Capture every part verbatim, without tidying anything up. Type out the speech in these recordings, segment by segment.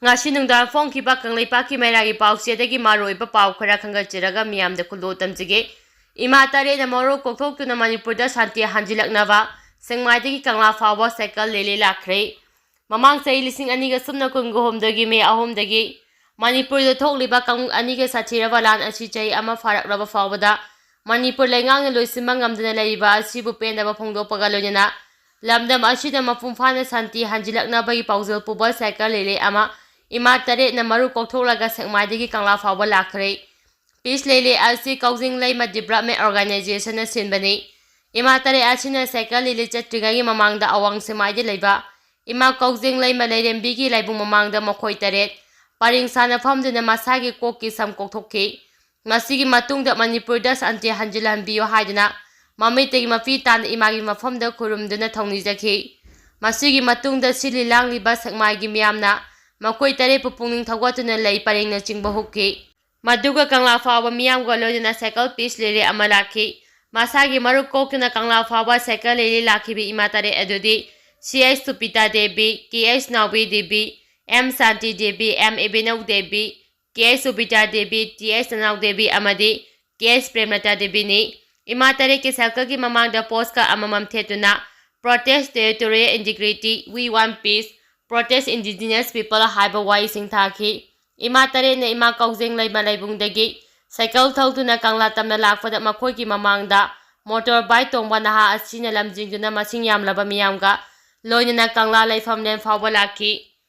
ꯉꯁꯤ ꯅꯨꯡꯗꯥꯡ ꯐꯣꯡꯈꯤꯕ ꯀꯪꯂꯩꯄꯥꯛꯀꯤ ꯃꯩꯔꯥꯒꯤ ꯄꯥꯎꯆꯦꯗꯒꯤ ꯃꯔꯨꯑꯣꯏꯕ ꯄꯥꯎ ꯈꯔ ꯈꯟꯒꯠꯆꯔꯒ ꯃꯤꯌꯥꯝꯗ ꯈꯨꯗꯣꯜ ꯇꯝꯖꯒꯦ꯫ ꯏꯃꯥ ꯇꯔꯦꯠꯅ ꯃꯔꯨ ꯀꯣꯛꯊꯣꯛꯇꯨꯅ ꯃꯅꯤꯄꯨꯔꯗ ꯁꯥꯟꯇꯤ ꯍꯟꯖꯤꯜꯂꯛꯅꯕ ꯁꯦꯛꯃꯥꯏꯗꯒꯤ ꯀꯪꯂꯥ ꯐꯥꯎꯕ ꯁꯥꯏꯀꯜ ꯔꯦꯂꯤ ꯂꯥꯛꯈ꯭ꯔꯦ꯫ ꯃꯃꯥꯡ ꯆꯍꯤ ꯂꯤꯁꯤꯡ ꯑꯅꯤꯒ ꯁꯨꯞꯅ ꯀꯨꯟꯒ ꯍꯨꯝꯗꯣꯏꯒꯤ ꯃꯦ ꯑꯍꯨꯝꯗꯒꯤ ꯃꯅꯤꯄꯨꯔꯗ ꯊꯣꯛꯂꯤꯕ ꯀꯥꯡꯂꯨꯞ ꯑꯅꯤꯒꯤ ꯁꯥꯊꯤꯔꯕ ꯂꯥꯟ ꯑꯁꯤ ꯆꯍꯤ ꯑꯃ ꯐꯥꯔꯛꯂꯕ ꯐꯥꯎꯕꯗ ꯃꯅꯤꯄꯨꯔ ꯂꯩꯉꯥꯛꯅ ꯂꯣꯏꯁꯤꯟꯕ ꯉꯝꯗꯅ ꯂꯩꯔꯤꯕ ꯑꯁꯤꯕꯨ ꯄꯦꯟꯗꯕ ꯐꯣꯡꯗꯣꯛꯄꯒ ꯂꯣꯏꯅꯅ ꯂꯝꯗꯝ ꯑꯁꯤꯗ ꯃꯄꯨꯡ ꯐꯥꯅ ꯁꯥꯟꯇꯤ ꯍꯟꯖꯤꯜꯂꯛꯅꯕꯒꯤ ꯄꯥꯎꯖꯦꯜ ꯄꯨꯕ ꯁꯥꯏꯀꯜ ꯔꯦꯂꯤ ꯑꯃ ꯏꯃꯥ ꯇꯔꯦꯠꯅ ꯃꯔꯨ ꯀꯣꯛꯊꯣꯛꯂꯒ ꯁꯦꯛꯃꯥꯏꯗꯒꯤ ꯀꯪꯂꯥ ꯐꯥꯎꯕ ꯂꯥꯛꯈ꯭ꯔꯦ꯫ ꯄꯤꯁ ꯔꯦꯂꯤ ꯑꯁꯤ ꯀꯥꯎꯖꯤꯡ ꯂꯩꯃ ꯗꯤꯕꯂꯞꯃꯦꯟ ꯑꯣꯔꯒꯅꯥꯏꯖꯦꯁꯟꯅ ꯁꯤꯟꯕꯅꯤ꯫ ꯏꯃꯥ ꯇꯔꯦꯠ ꯑꯁꯤꯅ ꯁꯥꯏꯀꯜ ꯔꯦꯂꯤ ꯆꯠꯇ꯭ꯔꯤꯉꯩꯒꯤ ꯃꯃꯥꯡꯗ ꯑꯋꯥꯡ ꯁꯦꯛꯃꯥꯏꯗ ꯂꯩꯕ ꯏꯃꯥ ꯀꯥꯎꯖꯤꯡ ꯂꯩꯃ ꯂꯥꯏꯔꯦꯝꯕꯤꯒꯤ ꯂꯥꯏꯕꯨꯡ ꯃꯃꯥꯡꯗ ꯃꯈꯣꯏ ꯇꯔꯦꯠ ꯄꯔꯤꯡ ꯁꯥꯅ ꯐꯝꯗꯨꯅ ꯃꯁꯥꯒꯤ ꯀꯣꯛꯀꯤ ꯁꯝ ꯀꯣꯛꯊꯣꯛꯈꯤ꯫ ꯃꯁꯤꯒꯤ ꯃꯇꯨꯡꯗ ꯃꯅꯤꯄꯨꯔꯗ ꯁꯥꯟꯇꯤ ꯍꯟꯖꯤꯜꯍꯟꯕꯤꯌꯨ ꯍꯥꯏꯗꯨꯅ ꯃꯃꯤꯠꯇꯒꯤ ꯃꯄꯤ ꯇꯥꯅ ꯏꯃꯥꯒꯤ ꯃꯐꯝꯗ ꯈꯨꯔꯨꯝꯗꯨꯅ ꯊꯧꯅꯤꯖꯈꯤ꯫ ꯃꯁꯤꯒꯤ ꯃꯇꯨꯡꯗ ꯁꯤꯜꯂꯤ ꯂꯥꯡꯂꯤꯕ ꯁꯦꯛꯃꯥꯏꯒꯤ ꯃꯤꯌꯥꯝꯅ ꯃꯈꯣꯏ ꯇꯔꯦꯠꯄꯨ ꯄꯨꯛꯅꯤꯡ ꯊꯧꯒꯠꯇꯨꯅ ꯂꯩ ꯄꯔꯦꯡꯅꯆꯤꯡꯕ ꯍꯨꯛꯈꯤ꯫ ꯃꯗꯨꯒ ꯀꯪꯂꯥ ꯐꯥꯎꯕ ꯃꯤꯌꯥꯝꯒ ꯂꯣꯏꯅꯅ ꯁꯥꯏꯀꯜ ꯄꯤꯁ ꯔꯦꯂꯤ ꯑꯃ ꯂꯥꯛꯈꯤ꯫ ꯃꯁꯥꯒꯤ ꯃꯔꯨ ꯀꯣꯛꯇꯨꯅ ꯀꯪꯂꯥ ꯐꯥꯎꯕ ꯁꯥꯏꯀꯜ ꯔꯦꯂꯤ ꯂꯥꯛꯈꯤꯕ ꯏꯃꯥ ꯇꯔꯦꯠ ꯑꯗꯨꯗꯤ ꯁꯤ ꯑꯩꯆ ꯁꯨꯄꯤꯇꯥ ꯗꯦꯕꯤ, ꯀꯦ ꯑꯩꯆ ꯅꯥꯎꯕꯤ ꯗꯦꯕꯤ, ꯑꯦꯝ ꯁꯥꯟꯇꯤ ꯗꯦꯕꯤ, ꯑꯦꯝ ꯏꯕꯦꯅꯧ ꯗꯦꯕꯤ, ꯀꯦ ꯑꯩꯆ ꯁꯨꯕꯤꯗ꯭ꯌꯥ ꯗꯦꯕꯤ, ꯇꯤ ꯑꯩꯆ ꯅꯅꯥꯎ ꯗꯦꯕꯤ ꯑꯃꯗꯤ ꯀꯦ ꯑꯩꯆ ꯄ꯭ꯔꯦꯝꯂꯇꯥ ꯗꯦꯕꯤꯅꯤ꯫ ꯏꯃꯥ ꯇꯔꯦꯠꯀꯤ ꯁꯥꯏꯀꯜꯒꯤ ꯃꯃꯥꯡꯗ ꯄꯣꯁꯀ ꯑꯃꯃꯝ ꯊꯦꯠꯇꯨꯅ Protest Territorial Integrity, We Want Peace, Protest Indigenous People ꯍꯥꯏꯕ ꯋꯥꯍꯩꯁꯤꯡ ꯊꯥꯈꯤ꯫ ꯏꯃꯥ ꯇꯔꯦꯠꯅ ꯏꯃꯥ ꯀꯥꯎꯖꯦꯡ ꯂꯩꯃ ꯂꯥꯏꯕꯨꯡꯗꯒꯤ ꯁꯥꯏꯀꯜ ꯊꯧꯗꯨꯅ ꯀꯪꯂꯥ ꯇꯝꯅ ꯂꯥꯛꯄꯗ ꯃꯈꯣꯏꯒꯤ ꯃꯃꯥꯡꯗ ꯃꯣꯇꯣꯔ ꯕꯥꯏꯛ ꯇꯣꯡꯕ ꯅꯍꯥ ꯑꯁꯤꯅ ꯂꯝꯖꯤꯡꯗꯨꯅ ꯃꯁꯤꯡ ꯌꯥꯝꯂꯕ ꯃꯤꯌꯥꯝꯒ ꯂꯣꯏꯅꯅ ꯀꯪꯂꯥ ꯂꯩꯐꯝꯂꯦꯟ ꯐꯥꯎꯕ ꯂꯥꯛꯈꯤ꯫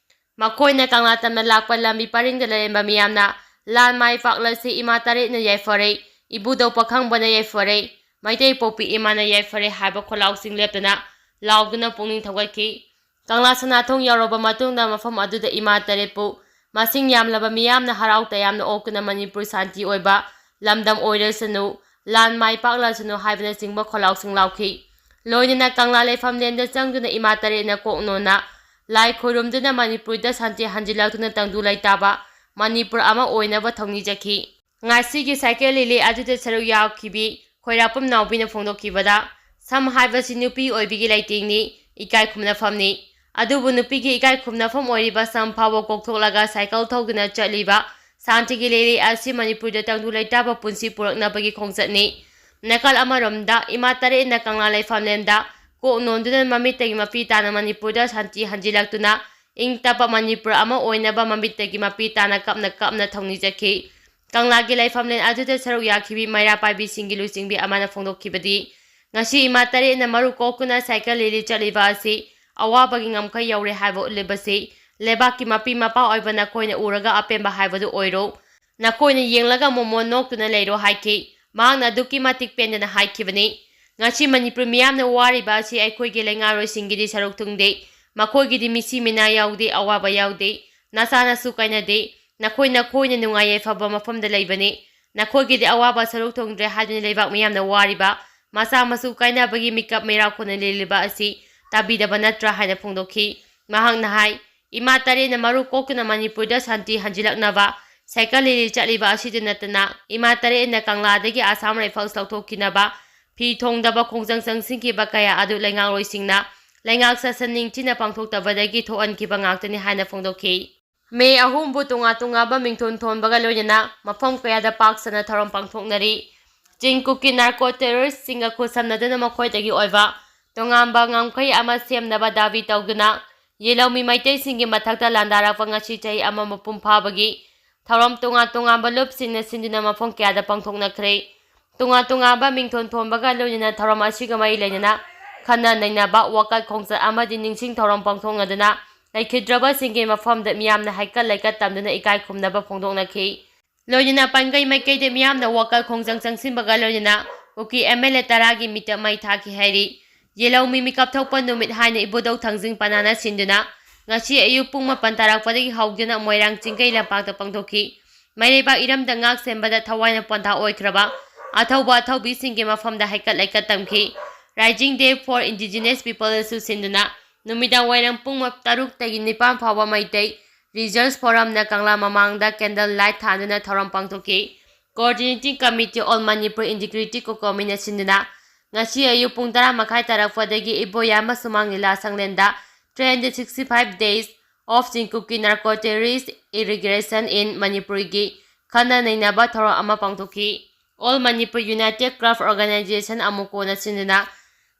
ꯃꯈꯣꯏꯅ ꯀꯪꯂꯥ ꯇꯝꯅ ꯂꯥꯛꯄ ꯂꯝꯕꯤ ꯄꯔꯤꯡꯗ ꯂꯩꯔꯝꯕ ꯃꯤꯌꯥꯝꯅ ꯂꯥꯟ ꯃꯥꯏ ꯄꯥꯛꯂꯁꯤ ꯏꯃꯥ ꯇꯔꯦꯠꯅ ꯌꯥꯏꯐꯔꯦ, ꯏꯕꯨꯙꯧ ꯄꯥꯈꯪꯕꯅ ꯌꯥꯏꯐꯔꯦ, ꯃꯩꯇꯩ ꯄꯣꯛꯄꯤ ꯏꯃꯥꯅ ꯌꯥꯏꯐꯔꯦ ꯍꯥꯏꯕ ꯈꯣꯜꯂꯥꯎꯁꯤꯡ ꯂꯦꯞꯇꯅ ꯂꯥꯎꯗꯨꯅ ꯄꯨꯛꯅꯤꯡ ꯊꯧꯒꯠꯈꯤ꯫ ꯀꯪꯂꯥ ꯁꯅꯥꯊꯣꯡ ꯌꯧꯔꯕ ꯃꯇꯨꯡꯗ ꯃꯐꯝ ꯑꯗꯨꯗ ꯏꯃꯥ ꯇꯔꯦꯠꯄꯨ ꯃꯁꯤꯡ ꯌꯥꯝꯂꯕ ꯃꯤꯌꯥꯝꯅ ꯍꯔꯥꯎ ꯇꯌꯥꯝꯅ ꯑꯣꯛꯇꯨꯅ ꯃꯅꯤꯄꯨꯔ ꯁꯥꯟꯇꯤ ꯑꯣꯏꯕ ꯂꯝꯗꯝ ꯑꯣꯏꯔꯁꯅꯨ, ꯂꯥꯟ ꯃꯥꯏ ꯄꯥꯛꯂꯁꯅꯨ ꯍꯥꯏꯕꯅꯆꯤꯡꯕ ꯈꯣꯜꯂꯥꯎꯁꯤꯡ ꯂꯥꯎꯈꯤ꯫ ꯂꯣꯏꯅꯅ ꯀꯪꯂꯥ ꯂꯩꯐꯝꯂꯦꯟꯗ ꯆꯪꯗꯨꯅ ꯏꯃꯥ ꯇꯔꯦꯠꯅ ꯀꯣꯛ ꯅꯣꯟꯅ ꯂꯥꯏ ꯈꯨꯔꯨꯝꯗꯨꯅ ꯃꯅꯤꯄꯨꯔꯗ ꯁꯥꯟꯇꯤ ꯍꯟꯖꯤꯜꯂꯛꯇꯨꯅ ꯇꯪꯗꯨ ꯂꯩꯇꯥꯕ ꯃꯅꯤꯄꯨꯔ ꯑꯃ ꯑꯣꯏꯅꯕ ꯊꯧꯅꯤꯖꯈꯤ꯫ ꯉꯁꯤꯒꯤ ꯁꯥꯏꯀꯜ ꯔꯦꯂꯤ ꯑꯗꯨꯗ ꯁꯔꯨꯛ ꯌꯥꯈꯤꯕꯤ ꯈꯣꯏꯔꯥꯛꯄꯝ ꯅꯥꯎꯕꯤꯅ ꯐꯣꯡꯗꯣꯛꯈꯤꯕꯗ, ꯁꯝ ꯍꯥꯏꯕꯁꯤ ꯅꯨꯄꯤ ꯑꯣꯏꯕꯤꯒꯤ ꯂꯩꯇꯦꯡꯅꯤ, ꯏꯀꯥꯏ ꯈꯨꯝꯅꯐꯝꯅꯤ꯫ ꯑꯗꯨꯕꯨ ꯅꯨꯄꯤꯒꯤ ꯏꯀꯥꯏ ꯈꯨꯝꯅꯐꯝ ꯑꯣꯏꯔꯤꯕ ꯁꯝ ꯐꯥꯎꯕ ꯀꯣꯛꯊꯣꯛꯂꯒ ꯁꯥꯏꯀꯜ ꯊꯧꯗꯨꯅ ꯆꯠꯂꯤꯕ ꯁꯥꯟꯇꯤꯒꯤ ꯂꯩꯔꯤ ꯑꯁꯤ ꯃꯅꯤꯄꯨꯔꯗ ꯇꯪꯗꯨ ꯂꯩꯇꯥꯕ ꯄꯨꯟꯁꯤ ꯄꯨꯔꯛꯅꯕꯒꯤ ꯈꯣꯡꯆꯠꯅꯤ꯫ ꯅꯥꯀꯜ ꯑꯃꯔꯣꯝꯗ ꯏꯃꯥ ꯇꯔꯦꯠꯅ ꯀꯪꯂꯥ ꯂꯩꯐꯝꯂꯦꯟꯗ ꯀꯣꯛ ꯅꯣꯟꯗꯨꯅ ꯃꯃꯤꯠꯇꯒꯤ ꯃꯄꯤ ꯇꯥꯅ ꯃꯅꯤꯄꯨꯔꯗ ꯁꯥꯟꯇꯤ ꯍꯟꯖꯤꯜꯂꯛꯇꯨꯅ ꯏꯪ ꯇꯞꯄ ꯃꯅꯤꯄꯨꯔ ꯑꯃ ꯑꯣꯏꯅꯕ ꯃꯃꯤꯠꯇꯒꯤ ꯃꯄꯤ ꯇꯥꯅ ꯀꯞꯅ ꯀꯞꯅ ꯊꯧꯅꯤꯖꯈꯤ꯫ ꯀꯪꯂꯥꯒꯤ ꯂꯩꯐꯝꯂꯦꯟ ꯑꯗꯨꯗ ꯁꯔꯨꯛ ꯌꯥꯈꯤꯕꯤ ꯃꯩꯔꯥ ꯄꯥꯏꯕꯤꯁꯤꯡꯒꯤ ꯂꯨꯆꯤꯡꯕꯤ ꯑꯃꯅ ꯐꯣꯡꯗꯣꯛꯈꯤꯕꯗꯤ, ꯉꯁꯤ ꯏꯃꯥ ꯇꯔꯦꯠꯅ ꯃꯔꯨ ꯀꯣꯛꯇꯨꯅ ꯁꯥꯏꯀꯜ ꯂꯤꯂꯤ ꯆꯠꯂꯤꯕ ꯑꯁꯤ ꯑꯋꯥꯕꯒꯤ ꯉꯝꯈꯩ ꯌꯧꯔꯦ ꯍꯥꯏꯕ ꯎꯠꯂꯤꯕꯁꯤ ꯂꯩꯕꯥꯛꯀꯤ ꯃꯄꯤ ꯃꯄꯥ ꯑꯣꯏꯕ ꯅꯈꯣꯏꯅ ꯎꯔꯒ ꯑꯄꯦꯟꯕ ꯍꯥꯏꯕꯗꯨ ꯑꯣꯏꯔꯣ꯫ ꯅꯈꯣꯏꯅ ꯌꯦꯡꯂꯒ ꯃꯣꯃꯣꯟ ꯅꯣꯛꯇꯨꯅ ꯂꯩꯔꯣ ꯍꯥꯏꯈꯤ꯫ ꯃꯍꯥꯛꯅ ꯑꯗꯨꯛꯀꯤ ꯃꯇꯤꯛ ꯄꯦꯟꯗꯅ ꯍꯥꯏꯈꯤꯕꯅꯤ꯫ ꯉꯁꯤ ꯃꯅꯤꯄꯨꯔ ꯃꯤꯌꯥꯝꯅ ꯋꯥꯔꯤꯕ ꯑꯁꯤ ꯑꯩꯈꯣꯏꯒꯤ ꯂꯩꯉꯥꯛꯂꯣꯏꯁꯤꯡꯒꯤꯗꯤ ꯁꯔꯨꯛ ꯊꯨꯡꯗꯦ꯫ ꯃꯈꯣꯏꯒꯤꯗꯤ ꯃꯤꯁꯤ ꯃꯤꯅꯥ ꯌꯥꯎꯗꯦ, ꯑꯋꯥꯕ ꯌꯥꯎꯗꯦ, ꯅꯆꯥ ꯅꯁꯨ ꯀꯥꯏꯅꯗꯦ꯫ ꯅꯈꯣꯏ ꯅꯈꯣꯏꯅ ꯅꯨꯡꯉꯥꯏ ꯌꯥꯏꯐꯕ ꯃꯐꯝꯗ ꯂꯩꯕꯅꯤ꯫ ꯅꯈꯣꯏꯒꯤꯗꯤ ꯑꯋꯥꯕ ꯁꯔꯨꯛ ꯊꯣꯡꯗ꯭ꯔꯦ ꯍꯥꯏꯗꯨꯅ ꯂꯩꯕꯥꯛ ꯃꯤꯌꯥꯝꯅ ꯋꯥꯔꯤꯕ, ꯃꯆꯥ ꯃꯁꯨ ꯀꯥꯏꯅꯕꯒꯤ ꯃꯤꯀꯞ ꯃꯩꯔꯥ ꯈꯣꯟꯅ ꯂꯤꯜꯂꯤꯕ ꯑꯁꯤ ꯇꯥꯕꯤꯗꯕ ꯅꯠꯇ꯭ꯔꯥ ꯍꯥꯏꯅ ꯐꯣꯡꯗꯣꯛꯈꯤ꯫ ꯃꯍꯥꯛꯅ ꯍꯥꯏ, ꯏꯃꯥ ꯇꯔꯦꯠꯅ ꯃꯔꯨ ꯀꯣꯛꯇꯨꯅ ꯃꯅꯤꯄꯨꯔꯗ ꯁꯥꯟꯇꯤ ꯍꯟꯖꯤꯜꯂꯛꯅꯕ ꯁꯥꯏꯀꯜ ꯂꯤꯂꯤ ꯆꯠꯂꯤꯕ ꯑꯁꯤꯗ ꯅꯠꯇꯅ ꯏꯃꯥ ꯇꯔꯦꯠꯅ ꯀꯪꯂꯥꯗꯒꯤ ꯑꯁꯥꯝ ꯔꯥꯏꯐꯜꯁ ꯂꯧꯊꯣꯛꯈꯤꯅꯕ ꯐꯤ ꯊꯣꯡꯗꯕ ꯈꯣꯡꯖꯪ ꯆꯪꯁꯤꯟꯈꯤꯕ ꯀꯌꯥ ꯑꯗꯨ ꯂꯩꯉꯥꯛꯂꯣꯏꯁꯤꯡꯅ ꯂꯩꯉꯥꯛ ꯁꯥꯁꯟ ꯅꯤꯡꯊꯤꯅ ꯄꯥꯡꯊꯣꯛꯇꯕꯗꯒꯤ ꯊꯣꯛꯍꯟꯈꯤꯕ ꯉꯥꯛꯇꯅꯤ ꯍꯥꯏꯅ ꯐꯣꯡꯗꯣꯛꯈꯤ꯫ ꯃꯦ ꯑꯍꯨꯝꯕꯨ ꯇꯣꯉꯥꯟ ꯇꯣꯉꯥꯟꯕ ꯃꯤꯡꯊꯣꯟ ꯊꯣꯟꯕꯒ ꯂꯣꯏꯅꯅ ꯃꯐꯝ ꯀꯌꯥꯗ ꯄꯥꯛ ꯁꯟꯅ ꯊꯧꯔꯝ ꯄꯥꯡꯊꯣꯛꯅꯔꯤ꯫ ꯆꯤꯡ ꯀꯨꯀꯤ ꯅꯥꯔꯀꯣ ꯇꯦꯔꯣꯔꯤꯁꯁꯤꯡꯒ ꯈꯨꯠꯁꯝꯅꯗꯨꯅ ꯃꯈꯣꯏꯗꯒꯤ ꯑꯣꯏꯕ ꯇꯣꯉꯥꯟꯕ ꯉꯝꯈꯩ ꯑꯃ ꯁꯦꯝꯅꯕ ꯗꯥꯕꯤ ꯇꯧꯗꯨꯅ ꯌꯦꯂꯧꯃꯤ ꯃꯩꯇꯩꯁꯤꯡꯒꯤ ꯃꯊꯛꯇ ꯂꯥꯟꯗꯥꯔꯛꯄ ꯉꯁꯤ ꯆꯍꯤ ꯑꯃ ꯃꯄꯨꯡ ꯐꯥꯕꯒꯤ ꯊꯧꯔꯝ ꯇꯣꯉꯥꯟ ꯇꯣꯉꯥꯟꯕ ꯂꯨꯞꯁꯤꯡꯅ ꯁꯤꯟꯗꯨꯅ ꯃꯐꯝ ꯀꯌꯥꯗ ꯄꯥꯡꯊꯣꯛꯅꯈ꯭ꯔꯦ꯫ ꯇꯣꯉꯥꯟ ꯇꯣꯉꯥꯟꯕ ꯃꯤꯡꯊꯣꯟ ꯊꯣꯟꯕꯒ ꯂꯣꯏꯅꯅ ꯊꯧꯔꯝ ꯑꯁꯤꯒ ꯃꯔꯤ ꯂꯩꯅꯅ ꯈꯟꯅ ꯅꯩꯅꯕ, ꯋꯥꯀꯠ ꯈꯣꯡꯆꯠ ꯑꯃꯗꯤ ꯅꯤꯡꯁꯤꯡ ꯊꯧꯔꯝ ꯄꯥꯡꯊꯣꯛꯅꯗꯨꯅ ꯂꯩꯈꯤꯗ꯭ꯔꯕꯁꯤꯡꯒꯤ ꯃꯐꯝꯗ ꯃꯤꯌꯥꯝꯅ ꯍꯩꯀꯠ ꯂꯩꯀꯠ ꯇꯝꯗꯨꯅ ꯏꯀꯥꯏ ꯈꯨꯝꯅꯕ ꯐꯣꯡꯗꯣꯛꯅꯈꯤ꯫ ꯂꯣꯏꯅꯅ ꯄꯥꯡꯒꯩ ꯃꯥꯏꯀꯩꯗ ꯃꯤꯌꯥꯝꯅ ꯋꯥꯀꯠ ꯈꯣꯡꯖꯪ ꯆꯪꯁꯤꯟꯕꯒ ꯂꯣꯏꯅꯅ ꯀꯨꯀꯤ ꯑꯦꯝ ꯑꯦꯜ ꯑꯦ ꯇꯔꯥꯒꯤ ꯃꯤꯇꯞ ꯃꯩ ꯊꯥꯈꯤ ꯍꯥꯏꯔꯤ꯫ ꯌꯦꯂꯧꯃꯤ ꯃꯤꯀꯞ ꯊꯣꯛꯄ ꯅꯨꯃꯤꯠ ꯍꯥꯏꯅ ꯏꯕꯨꯙꯧ ꯊꯥꯡꯖꯤꯡ ꯄꯅꯥꯅ ꯁꯤꯟꯗꯨꯅ ꯉꯁꯤ ꯑꯌꯨꯛ ꯄꯨꯡ ꯃꯥꯄꯟ ꯇꯥꯔꯛꯄꯗꯒꯤ ꯍꯧꯗꯨꯅ ꯃꯣꯏꯔꯥꯡ ꯆꯤꯡꯒꯩ ꯂꯝꯄꯥꯛꯇ ꯄꯥꯡꯊꯣꯛꯈꯤ꯫ ꯃꯩꯔꯩꯕꯥꯛ ꯏꯔꯝꯗ ꯉꯥꯛ ꯁꯦꯟꯕꯗ ꯊꯋꯥꯏꯅ ꯄꯣꯟꯊꯥ ꯑꯣꯏꯈ꯭ꯔꯕ ꯑꯊꯧꯕ ꯑꯊꯧꯕꯤꯁꯤꯡꯒꯤ ꯃꯐꯝꯗ ꯍꯩꯀꯠ ꯂꯩꯀꯠ ꯇꯝꯈꯤ꯫ Rising Day for Indigenous People ꯑꯁꯨ ꯁꯤꯟꯗꯨꯅ ꯅꯨꯃꯤꯗꯥꯡ ꯋꯥꯏꯔꯝ ꯄꯨꯡ ꯇꯔꯨꯛꯇꯒꯤ ꯅꯤꯄꯥꯟ ꯐꯥꯎꯕ ꯃꯩꯇꯩ Research Forumꯅ ꯀꯪꯂꯥ ꯃꯃꯥꯡꯗ candle light ꯊꯥꯟꯗꯨꯅ ꯊꯧꯔꯝ ꯄꯥꯡꯊꯣꯛꯈꯤ꯫ Coordinating Committee All Manipur Integrity COCOMIꯅ ꯁꯤꯟꯗꯨꯅ ꯉꯁꯤ ꯑꯌꯨꯛ ꯄꯨꯡ ꯇꯔꯥ ꯃꯈꯥꯏ ꯇꯥꯔꯛꯄꯗꯒꯤ ꯏꯕꯣꯌꯥꯏꯃ ꯁꯨꯃꯥꯡ ꯂꯤꯂꯥ ꯁꯪꯂꯦꯟꯗ three hundred sixty five days of Chinkuki narco terrorist integration in Manipurꯒꯤ ꯈꯟꯅ ꯅꯩꯅꯕ ꯊꯧꯔꯝ ꯑꯃ ꯄꯥꯡꯊꯣꯛꯈꯤ꯫ All Manipur United Craft Organization, ꯑꯃꯨꯀꯣꯅ ꯁꯤꯟꯗꯨꯅ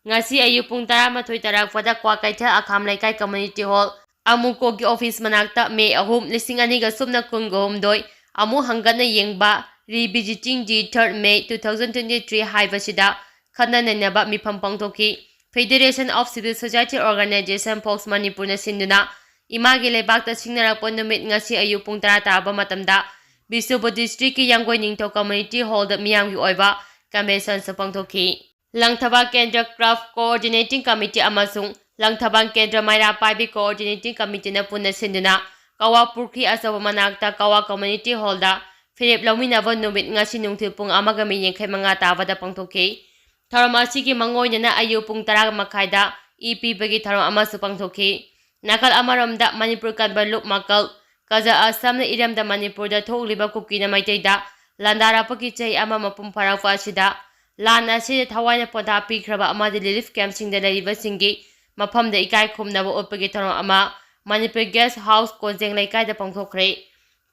ꯉꯁꯤ ꯑꯌꯨꯛ ꯄꯨꯡ ꯇꯔꯥꯃꯥꯊꯣꯏ ꯇꯥꯔꯛꯄꯗ ꯀ꯭ꯋꯥꯀꯩꯊꯦꯜ ꯑꯈꯥꯝ ꯂꯩꯀꯥꯏ community hall, ꯑꯃꯨꯀꯣꯒꯤ office ꯃꯅꯥꯛꯇ, ꯃꯦ ꯑꯍꯨꯝ, ꯂꯤꯁꯤꯡ ꯑꯅꯤꯒ ꯁꯨꯞꯅ ꯀꯨꯟꯒ ꯍꯨꯝꯗꯣꯏ ꯑꯃꯨꯛ ꯍꯪꯒꯠꯅ ꯌꯦꯡꯕ, Revisiting the third May two thousand twenty-three ꯍꯥꯏꯕꯁꯤꯗ ꯈꯟꯅ ꯅꯩꯅꯕ ꯃꯤꯐꯝ ꯄꯥꯡꯊꯣꯛꯈꯤ꯫ Federation of Civil Society Organization, fox ꯃꯅꯤꯄꯨꯔꯅ ꯁꯤꯟꯗꯨꯅ ꯏꯃꯥꯒꯤ ꯂꯩꯕꯥꯛꯇ ꯁꯤꯡꯅꯔꯛꯄ ꯅꯨꯃꯤꯠ ꯉꯁꯤ ꯑꯌꯨꯛ ꯄꯨꯡ ꯇꯔꯥ ꯇꯥꯕ ꯃꯇꯝꯗ ꯕꯤꯁꯅꯨꯄꯨꯔ districtꯀꯤ ꯌꯥꯡꯒꯣꯏ ꯅꯤꯡꯊꯧ community hallꯗ ꯃꯤꯌꯥꯝꯒꯤ ꯑꯣꯏꯕ conventionꯁꯨ ꯄꯥꯡꯊꯣꯛꯈꯤ꯫ ꯂꯪꯊꯕꯥꯜ ꯀꯦꯟꯗ꯭ꯔ craft coordinating committee ꯑꯃꯁꯨꯡ ꯂꯪꯊꯕꯥꯜ ꯀꯦꯟꯗ꯭ꯔ ꯃꯩꯔꯥ ꯄꯥꯏꯕꯤ coordinating committeeꯅ ꯄꯨꯟꯅ ꯁꯤꯟꯗꯨꯅ ꯀꯋꯥ ꯄꯨꯈ꯭ꯔꯤ ꯑꯆꯧꯕ ꯃꯅꯥꯛꯇ ꯀꯋꯥ community hallꯗ ꯐꯤꯔꯦꯞ ꯂꯧꯃꯤꯟꯅꯕ ꯅꯨꯃꯤꯠ ꯉꯁꯤ ꯅꯨꯡꯊꯤꯜ ꯄꯨꯡ ꯑꯃꯒ ꯃꯤꯅꯤꯠ ꯌꯥꯡꯈꯩ ꯃꯉꯥ ꯇꯥꯕꯗ ꯄꯥꯡꯊꯣꯛꯈꯤ꯫ ꯊꯧꯔꯝ ꯑꯁꯤꯒꯤ ꯃꯥꯡꯑꯣꯏꯅꯅ ꯑꯌꯨꯛ ꯄꯨꯡ ꯇꯔꯥ ꯃꯈꯥꯏꯗ ꯏ ꯄꯤꯕꯒꯤ ꯊꯧꯔꯝ ꯑꯃꯁꯨ ꯄꯥꯡꯊꯣꯛꯈꯤ꯫ ꯅꯥꯀꯜ ꯑꯃꯔꯣꯝꯗ, ꯃꯅꯤꯄꯨꯔ ꯀꯟꯕ ꯂꯨꯞ ꯃꯀꯜ ꯀꯖꯥ ꯑꯁꯥꯝꯅ ꯏꯔꯝꯗꯝ ꯃꯅꯤꯄꯨꯔꯗ ꯊꯣꯛꯂꯤꯕ ꯀꯨꯀꯤꯅ ꯃꯩꯇꯩꯗ ꯂꯥꯟꯗꯥꯔꯛꯄꯒꯤ ꯆꯍꯤ ꯑꯃ ꯃꯄꯨꯡ ꯐꯥꯔꯛꯄ ꯑꯁꯤꯗ ꯂꯥꯟ ꯑꯁꯤꯗ ꯊꯋꯥꯏꯅ ꯄꯣꯟꯊꯥ ꯄꯤꯈ꯭ꯔꯕ ꯑꯃꯗꯤ relief campꯁꯤꯡꯗ ꯂꯩꯔꯤꯕꯁꯤꯡꯒꯤ ꯃꯐꯝꯗ ꯏꯀꯥꯏ ꯈꯨꯝꯅꯕ ꯎꯠꯄꯒꯤ ꯊꯧꯔꯝ ꯑꯃ ꯃꯅꯤꯄꯨꯔ Guest House ꯀꯣꯟꯖꯦꯡ ꯂꯩꯀꯥꯏꯗ ꯄꯥꯡꯊꯣꯛꯈ꯭ꯔꯦ꯫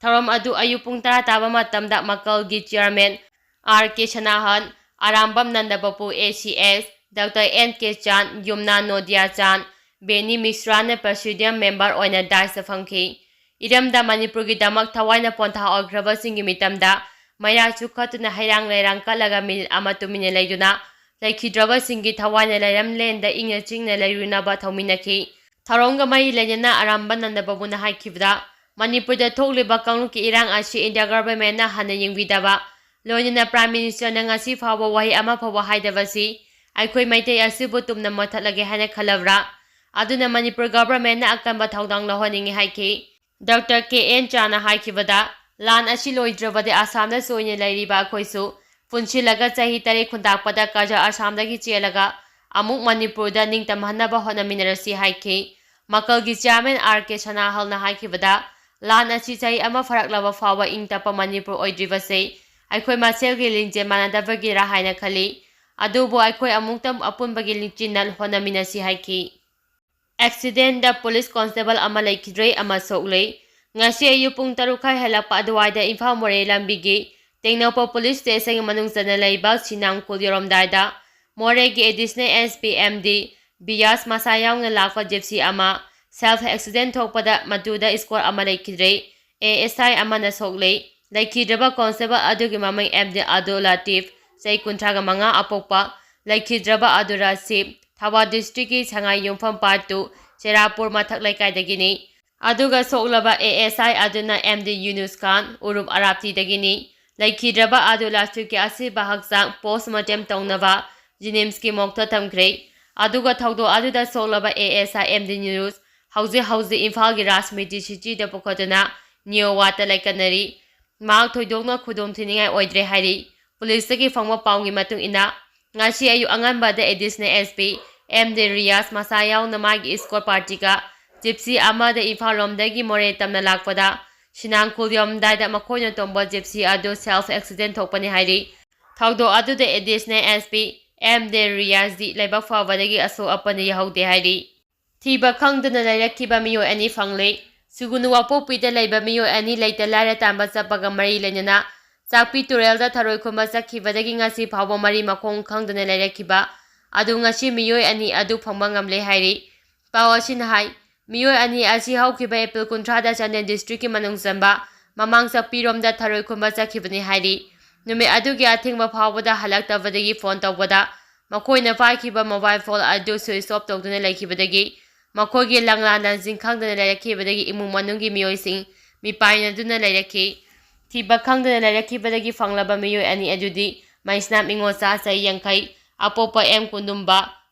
ꯊꯧꯔꯝ ꯑꯗꯨ ꯑꯌꯨꯛ ꯄꯨꯡ ꯇꯔꯥ ꯇꯥꯕ ꯃꯇꯝꯗ ꯃꯀꯜꯒꯤ chairman R K Sanahan, Arambam ꯅꯟꯗꯕꯄꯨ, A C S, doctor and ꯀꯦ ꯆꯥꯟ, ꯌꯨꯝꯅꯥꯝ ꯅꯣꯗꯤꯌꯥ ꯆꯥꯟ, ꯕꯦꯅꯤ ꯃꯤꯁ꯭ꯔꯥꯅ presidium member ꯑꯣꯏꯅ dais ꯐꯝꯈꯤ꯫ ꯏꯔꯝꯗꯝ ꯃꯅꯤꯄꯨꯔꯒꯤꯗꯃꯛ ꯊꯋꯥꯏꯅ ꯄꯣꯟꯊꯥ ꯑꯣꯏꯈ꯭ꯔꯕꯁꯤꯡꯒꯤ ꯃꯤꯇꯝꯗ ꯃꯩꯔꯥ ꯆꯨꯈꯠꯇꯨꯅ ꯍꯩꯔꯥꯡ ꯂꯩꯔꯥꯡ ꯀꯠꯂꯒ ꯃꯤꯅꯤꯠ ꯑꯃ ꯇꯨꯃꯤꯟꯅ ꯂꯩꯗꯨꯅ ꯂꯩꯈꯤꯗ꯭ꯔꯕꯁꯤꯡꯒꯤ ꯊꯋꯥꯏꯅ ꯂꯩꯔꯝꯂꯦꯟꯗ ꯏꯪꯅ ꯆꯤꯛꯅ ꯂꯩꯔꯨꯅꯕ ꯊꯧꯃꯤꯟꯅꯈꯤ꯫ ꯊꯧꯔꯝꯒ ꯃꯔꯤ ꯂꯩꯅꯅ ꯑꯔꯥꯝꯕꯝ ꯅꯟꯗꯕꯕꯨꯅ ꯍꯥꯏꯈꯤꯕꯗ, ꯃꯅꯤꯄꯨꯔꯗ ꯊꯣꯛꯂꯤꯕ ꯀꯥꯡꯂꯨꯞꯀꯤ ꯏꯔꯥꯡ ꯑꯁꯤ ꯏꯟꯗꯤꯌꯥ governmentꯅ ꯍꯟꯅ ꯌꯦꯡꯕꯤꯗꯕ, ꯂꯣꯏꯅꯅ Prime Ministerꯅ ꯉꯁꯤ ꯐꯥꯎꯕ ꯋꯥꯍꯩ ꯑꯃ ꯐꯥꯎꯕ ꯍꯥꯏꯗꯕꯁꯤ ꯑꯩꯈꯣꯏ ꯃꯩꯇꯩ ꯑꯁꯤꯕꯨ ꯇꯨꯝꯅ ꯃꯨꯠꯊꯠꯂꯒꯦ ꯍꯥꯏꯅ ꯈꯜꯂꯕ꯭ꯔꯥ? ꯑꯗꯨꯅ ꯃꯅꯤꯄꯨꯔ governmentꯅ ꯑꯀꯟꯕ ꯊꯧꯗꯥꯡ ꯂꯧꯍꯟꯅꯤꯡꯏ ꯍꯥꯏꯈꯤ꯫ ꯗꯥꯛꯇꯔ ꯀꯦ ꯑꯦꯟ ꯆꯥꯅ ꯍꯥꯏꯈꯤꯕꯗ, ꯂꯥꯟ ꯑꯁꯤ ꯂꯣꯏꯗ꯭ꯔꯕꯗꯤ ꯑꯁꯥꯝꯗ ꯆꯣꯏꯅ ꯂꯩꯔꯤꯕ ꯑꯩꯈꯣꯏꯁꯨ ꯄꯨꯟꯁꯤꯜꯂꯒ ꯆꯍꯤ ꯇꯔꯦꯠ ꯈꯨꯟꯇꯥꯛꯄꯗ ꯀꯖꯥ ꯑꯁꯥꯝꯗꯒꯤ ꯆꯦꯜꯂꯒ ꯑꯃꯨꯛ ꯃꯅꯤꯄꯨꯔꯗ ꯅꯤꯡꯇꯝꯍꯟꯅꯕ ꯍꯣꯠꯅꯃꯤꯟꯅꯔꯁꯤ ꯍꯥꯏꯈꯤ꯫ ꯃꯀꯜꯒꯤ chairman ꯑꯥꯔ ꯀꯦ ꯁꯅꯥꯍꯜꯅ ꯍꯥꯏꯈꯤꯕꯗ, ꯂꯥꯟ ꯑꯁꯤ ꯆꯍꯤ ꯑꯃ ꯐꯥꯔꯛꯂꯕ ꯐꯥꯎꯕ ꯏꯪ ꯇꯞꯄ ꯃꯅꯤꯄꯨꯔ ꯑꯣꯏꯗ꯭ꯔꯤꯕꯁꯤ ꯑꯩꯈꯣꯏ ꯃꯁꯦꯜꯒꯤ ꯂꯤꯡꯖꯦꯜ ꯃꯥꯟꯅꯗꯕꯒꯤꯔꯥ ꯍꯥꯏꯅ ꯈꯜꯂꯤ꯫ ꯑꯗꯨꯕꯨ ꯑꯩꯈꯣꯏ ꯑꯃꯨꯛꯇꯪ ꯑꯄꯨꯟꯕꯒꯤ ꯂꯤꯡꯖꯦꯜꯅ ꯍꯣꯠꯅꯃꯤꯟꯅꯁꯤ ꯍꯥꯏꯈꯤ꯫ ꯑꯦꯛꯁꯤꯗꯦꯟꯗ ꯄꯨꯂꯤꯁ ꯀꯣꯟꯁꯇꯦꯕꯜ ꯑꯃ ꯂꯩꯈꯤꯗ꯭ꯔꯦ ꯑꯃ ꯁꯣꯛꯂꯦ꯫ ꯉꯁꯤ ꯑꯌꯨꯛ ꯄꯨꯡ ꯇꯔꯨꯛ ꯈꯥꯏ ꯍꯦꯜꯂꯛꯄ ꯑꯗꯨꯋꯥꯏꯗ ꯏꯝꯐꯥꯜ ꯃꯣꯔꯦ ꯂꯝꯕꯤꯒꯤ ꯇꯦꯡꯅꯧꯄꯜ ꯄꯨꯂꯤꯁ ꯁ꯭ꯇꯦꯁꯟꯒꯤ ꯃꯅꯨꯡ ꯆꯟꯅ ꯂꯩꯕ ꯁꯤꯅꯥꯡꯈꯣꯜ ꯌꯧꯔꯝꯗꯥꯏꯗ ꯃꯣꯔꯦꯒꯤ additional S P M D Biyas ꯃꯁꯥ ꯌꯥꯎꯅ ꯂꯥꯛꯄ ꯖꯤꯞꯁꯤ ꯑꯃ ꯁꯦꯜꯐ ꯑꯦꯛꯁꯤꯗꯦꯟ ꯊꯣꯛꯄꯗ ꯃꯗꯨꯗ ꯏꯁꯀꯣꯔ ꯑꯃ ꯂꯩꯈꯤꯗ꯭ꯔꯦ꯫ ꯑꯦ ꯑꯦꯁ ꯑꯥꯏ ꯑꯃꯅ ꯁꯣꯛꯂꯦ꯫ ꯂꯩꯈꯤꯗ꯭ꯔꯕ ꯀꯣꯟꯁꯇꯦꯕꯜ ꯑꯗꯨꯒꯤ ꯃꯃꯤꯡ ꯑꯦꯝ ꯗꯤ ꯑꯕꯗꯨꯜ ꯂꯥꯇꯤꯐ, ꯆꯍꯤ ꯀꯨꯟꯊ꯭ꯔꯥꯒ ꯃꯉꯥ, ꯑꯄꯣꯛꯄ꯫ ꯂꯩꯈꯤꯗ꯭ꯔꯕ ꯑꯗꯨ ꯔꯥꯁꯤꯞ, ꯊꯧꯕꯥꯜ ꯗꯤꯁꯇ꯭ꯔꯤꯛꯀꯤ ꯁꯉꯥꯏ ꯌꯨꯝꯐꯝ ꯄꯥꯔꯠ ꯇꯨ, ꯆꯦꯔꯥꯄꯨꯔ ꯃꯊꯛ ꯂꯩꯀꯥꯏꯗꯒꯤꯅꯤ꯫ ꯑꯗꯨꯒ ꯁꯣꯛꯂꯕ ꯑꯦ ꯑꯦꯁ ꯑꯥꯏ ꯑꯗꯨꯅ ꯑꯦꯝ ꯗꯤ ꯌꯨꯅꯨꯁ ꯈꯥꯟ, ꯎꯔꯨꯞ ꯑꯔꯥꯞꯇꯤꯗꯒꯤꯅꯤ꯫ ꯂꯩꯈꯤꯗ꯭ꯔꯕ ꯑꯗꯨ ꯂꯥꯁꯤꯐꯀꯤ ꯑꯁꯤꯕ ꯍꯛꯆꯥꯡ ꯄꯣꯁꯃꯣꯔꯇꯦꯝ ꯇꯧꯅꯕ ꯖꯤꯅꯤꯝꯁꯀꯤ ꯃꯣꯔꯒꯇ ꯊꯝꯈ꯭ꯔꯦ꯫ ꯑꯗꯨꯒ ꯊꯧꯗꯣꯛ ꯑꯗꯨꯗ ꯁꯣꯛꯂꯕ A S I M D ꯌꯨꯅꯨꯁ ꯍꯧꯖꯤꯛ ꯍꯧꯖꯤꯛ ꯏꯝꯐꯥꯜꯒꯤ ꯔꯥꯖꯃꯤꯇꯤ ꯁꯤꯇꯤꯗ ꯄꯨꯈꯠꯇꯨꯅ ꯅꯤꯑꯣ ꯋꯥꯔꯗꯇ ꯂꯩꯀꯠꯅꯔꯤ꯫ ꯃꯍꯥꯛ ꯊꯣꯏꯗꯣꯛꯅ ꯈꯨꯗꯣꯡ ꯊꯤꯅꯤꯡꯉꯥꯏ ꯑꯣꯏꯗ꯭ꯔꯦ ꯍꯥꯏꯔꯤ꯫ ꯄꯨꯂꯤꯁꯇꯒꯤ ꯐꯪꯕ ꯄꯥꯎꯒꯤ ꯃꯇꯨꯡ ꯏꯟꯅ, ꯉꯁꯤ ꯑꯌꯨꯛ ꯑꯉꯟꯕꯗ ꯑꯦꯗꯤꯁꯅꯦꯜ ꯑꯦꯁ ꯄꯤ ꯑꯦꯝ ꯗꯤ ꯔꯤꯌꯥꯖ ꯃꯁꯥ ꯌꯥꯎꯅ ꯃꯥꯒꯤ ꯏꯁꯀꯣꯔ ꯄꯥꯔꯇꯤꯒ ꯖꯤꯞꯁꯤ ꯑꯃꯗ ꯏꯝꯐꯥꯜ ꯂꯣꯝꯗꯒꯤ ꯃꯣꯔꯦ ꯇꯝꯅ ꯂꯥꯛꯄꯗ ꯁꯤꯅꯥꯡꯈꯣꯜ ꯌꯧꯔꯝꯗꯥꯏꯗ ꯃꯈꯣꯏꯅ ꯇꯣꯡꯕ ꯖꯤꯞꯁꯤ ꯑꯗꯨ ꯁꯦꯜꯐ ꯑꯦꯛꯁꯤꯗꯦꯟ ꯊꯣꯛꯄꯅꯤ ꯍꯥꯏꯔꯤ꯫ ꯊꯧꯗꯣꯛ ꯑꯗꯨꯗ ꯑꯦꯗꯤꯁꯅꯦꯜ ꯑꯦꯁ ꯄꯤ ꯑꯦꯝ ꯗꯤ ꯔꯤꯌꯥꯖꯗꯤ ꯂꯥꯏꯕꯛ ꯐꯕꯗꯒꯤ ꯑꯁꯣꯛ ꯑꯄꯟ ꯌꯥꯎꯍꯧꯗꯦ ꯍꯥꯏꯔꯤ꯫ ꯊꯤꯕ ꯈꯪꯗꯅ ꯂꯩꯔꯛꯈꯤꯕ ꯃꯤꯑꯣꯏ ꯑꯅꯤ ꯐꯪꯂꯦ꯫ ꯁꯨꯒꯨꯅꯨ ꯋꯥꯡꯄꯣꯛꯄꯤꯗ ꯂꯩꯕ ꯃꯤꯑꯣꯏ ꯑꯅꯤ ꯂꯩꯇ ꯂꯥꯏꯔ ꯇꯥꯟꯕ ꯆꯠꯄꯒ ꯃꯔꯤ ꯂꯩꯅꯅ ꯆꯥꯛꯄꯤ ꯇꯨꯔꯦꯜꯗ ꯊꯔꯣꯏ ꯈꯨꯟꯕ ꯆꯠꯈꯤꯕꯗꯒꯤ ꯉꯁꯤ ꯐꯥꯎꯕ ꯃꯔꯤ ꯃꯈꯣꯡ ꯈꯪꯗꯅ ꯂꯩꯔꯛꯈꯤꯕ ꯑꯗꯨ ꯉꯁꯤ ꯃꯤꯑꯣꯏ ꯑꯅꯤ ꯑꯗꯨ ꯐꯪꯕ ꯉꯝꯂꯦ ꯍꯥꯏꯔꯤ꯫ ꯄꯥꯎ ꯑꯁꯤꯅ ꯍꯥꯏ, ꯃꯤꯑꯣꯏ ꯑꯅꯤ ꯑꯁꯤ ꯍꯧꯈꯤꯕ ꯑꯦꯄ꯭ꯔꯤꯜ ꯀꯨꯟꯊ꯭ꯔꯥꯗ ꯆꯥꯟꯗꯦꯜ ꯗꯤꯁꯇ꯭ꯔꯤꯛꯀꯤ ꯃꯅꯨꯡ ꯆꯟꯕ ꯃꯃꯥꯡ ꯆꯥꯛꯄꯤꯔꯣꯝꯗ ꯊꯔꯣꯏ ꯈꯨꯟꯕ ꯆꯠꯈꯤꯕꯅꯤ ꯍꯥꯏꯔꯤ꯫ ꯅꯨꯃꯤꯠ ꯑꯗꯨꯒꯤ ꯑꯊꯦꯡꯕ ꯐꯥꯎꯕꯗ ꯍꯜꯂꯛꯇꯕꯗꯒꯤ ꯐꯣꯟ ꯇꯧꯕꯗ ꯃꯈꯣꯏꯅ ꯄꯥꯏꯈꯤꯕ ꯃꯣꯕꯥꯏꯜ ꯐꯣꯟ ꯑꯗꯨ ꯁ꯭ꯋꯤꯆ ꯑꯣꯐ ꯇꯧꯗꯨꯅ ꯂꯩꯈꯤꯕꯗꯒꯤ ꯃꯈꯣꯏꯒꯤ ꯂꯪꯂꯥ ꯂꯪꯖꯤꯟ ꯈꯪꯗꯅ ꯂꯩꯔꯛꯈꯤꯕꯗꯒꯤ ꯏꯃꯨꯡ ꯃꯅꯨꯡꯒꯤ ꯃꯤꯑꯣꯏꯁꯤꯡ ꯃꯤꯄꯥꯏꯅꯗꯨꯅ ꯂꯩꯔꯛꯈꯤ꯫ ꯊꯤꯕ ꯈꯪꯗꯅ ꯂꯩꯔꯛꯈꯤꯕꯗꯒꯤ ꯐꯪꯂꯕ ꯃꯤꯑꯣꯏ ꯑꯅꯤ ꯑꯗꯨꯗꯤ ꯃꯩꯁꯅꯥꯝ ꯏꯉꯣꯆꯥ, ꯆꯍꯤ ꯌꯥꯡꯈꯩ, ꯑꯄꯣꯛꯄ ꯑꯦꯝ ꯀꯨꯟꯗꯨꯝꯕ,